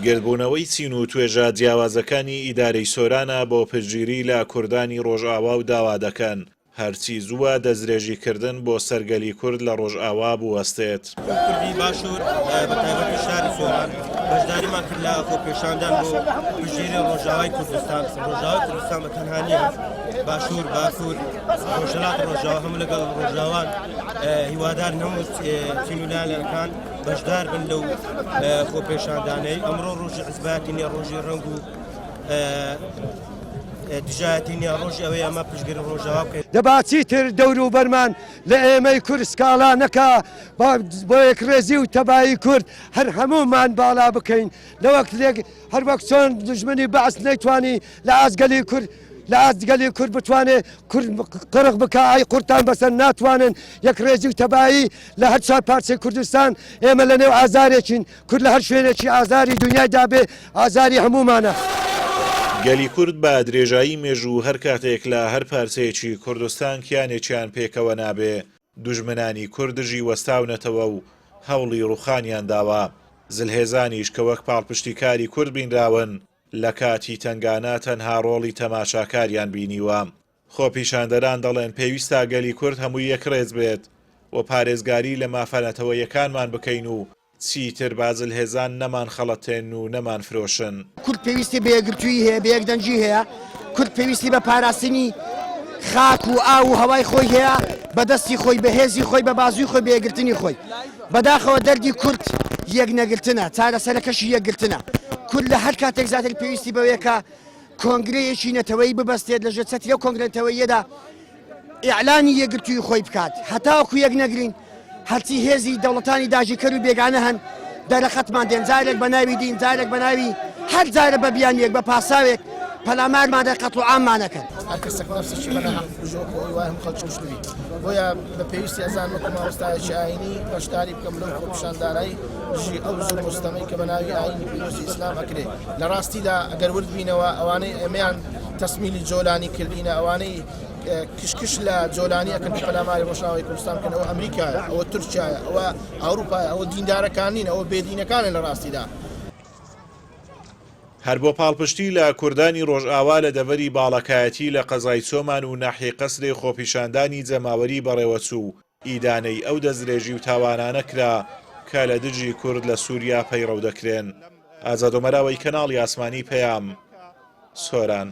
گردبوونەوەی چین و توێژە جیاوازەکانی ئیدارەی سۆرانە بۆ پشتگیری لە کوردانی ڕۆژئاوا و داوا دەکەن هەرچی زووە دەستدرێژیکردن بۆ سەر گەلی کورد لە ڕۆژئاوا بوەستێت. کوردی باشوور بە تایبەتی شاری سۆران بەشداریمان کرد لە خۆپێشاندان بۆ پشتگیری ڕۆژاوای کوردستان. ڕۆژاوای کوردستان بە تەنها نییە، باشوور، باکوور، ڕۆژهەڵات، ڕۆژاوا هەموو لەگەڵ ڕۆژاوان. هیوادارین هەموو چین و لایەنەکان بەشدار بن لەو خۆپێشاندانەی ئەمڕۆ ڕۆژی حزبایەتی نییە، ڕۆژی ڕەنگ و دژایەتی نییە، ڕۆژی ئەوەیە ئەمە پشتگیری ڕۆژاوا بکەین. دەبا چیتر دەوروبەرمان لە ئێمەی کورد سکاڵا نەکا، با بۆ یەکڕێزی و تەبایی کورد هەر هەموومان باڵا بکەین لەوەک لێک هەر وەک چۆن دوژمنی بەعس نەیتوانی لە ئاست گەلی کورد لە ئاست گەلی کورد بتوانێ کورد قڕق بکا ئای قورتان بەسەر ناتوانن یەکڕێزی و تەبایی لە هەر چوار پارچەی کوردستان ئێمە لە نێو ئازارێکین کورد لە هەر شوێنێکی ئازاری دونیای دابێ ئازاری هەموومانە. گەلی کورد بە درێژایی مێژوو هەر کاتێک لە هەر پارچەیەکی کوردستان کیانێکیان پێکەوە نابێ، دوژمنانی کورد دژی وەستاونەتەوە و هەوڵی ڕوخانیان داوە. زلهێزانیش کە وەک پاڵپشتیکاری کورد بینراون، لە کاتی تەنگانە تەنها ڕۆڵی تەماشاکاریان بینیوە. خۆپیشاندەران دەڵێن پێویستە گەلی کورد هەمووی یەکڕێز بێت و پارێزگاری لە مافە نەتەوەییەکانمان بکەین و چیتر با زلهێزان نەمانخەڵەتێنن و نەمانفرۆشن. کورد پێویستی بە یەکگرتوویی هەیە، بە یەکدەنگی هەیە، کورد پێویستی بە پاراستنی خاک و ئاو و هەوای خۆی هەیە، بە دەستی خۆی، بە هێزی خۆی، بە بازووی خۆی، بە یەکگرتنی خۆی. بەداخەوە دەردی کورد یەکنەگرتنە، چارەسەرەکەشی یەکگرتنە. کورد لە هەر کاتێک زیاتر پێویستی بەوەیە کە کۆنگرەیەکی نەتەوەیی ببەستێت، لەژێر چەتری ئەو کۆنگرە نەتەوەییەدا ئیعلانی یەکگرتوویی خۆی بکات. هەتاوەکو یەک نەگرین، هەرچی هێزی دەوڵەتانی داگیرکەر و بێگانە هەن دەرەقەتمان دێن، جارێک بە ناوی دین، جارێک بە ناوی هەر جارە بە بیانوویەک، بە پاساوێک پەلامارمان دەن، قەتڵوعاممان ئەکەن. هەر کەسێک نەفسێکی بە ناحەق بکوژێ وەکو ئەوەی وایە هەموو خەڵکی کوشتبی. بۆیە بە پێویستی ئەزانم وەکو مامۆستایەکی ئایینی بەشداری بکەم لەو خۆپیشاندانەی دژی ئەو زوڵم و ستەمەی کە بە ناوی ئایینی پیرۆزی ئیسلام ئەکرێ. لە ڕاستیدا ئەگەر ورد بینەوە ئەوانەی ئێمەیان تەسمیلی جۆلانی کردینە، ئەوانەی کشکش لە جۆلانی ئەکەن کە پەلاماری ڕۆژئاوای کوردستان بکەن، ئەوە ئەمریکایە، ئەوە تورکیایە، ئەوە ئەوروپایە، ئەوە دیندارەکان نین، ئەوە بێدینەکانن لە ڕاستیدا. هەر بۆ پاڵپشتی لە کوردانی ڕۆژئاوا لە دەڤەری باڵەکایەتی لە قەزای چۆمان و ناحیەی قەسرێ خۆپیشاندانی جەماوەری بەڕێوەچوو و ئیدانەی ئەو دەستدرێژی و تاوانانە کرا کە لە دژی کورد لە سوریا پەیڕەو دەکرێن. ئازاد ئۆمەراوەی کەناڵی ئاسمانی پەیام، سۆران.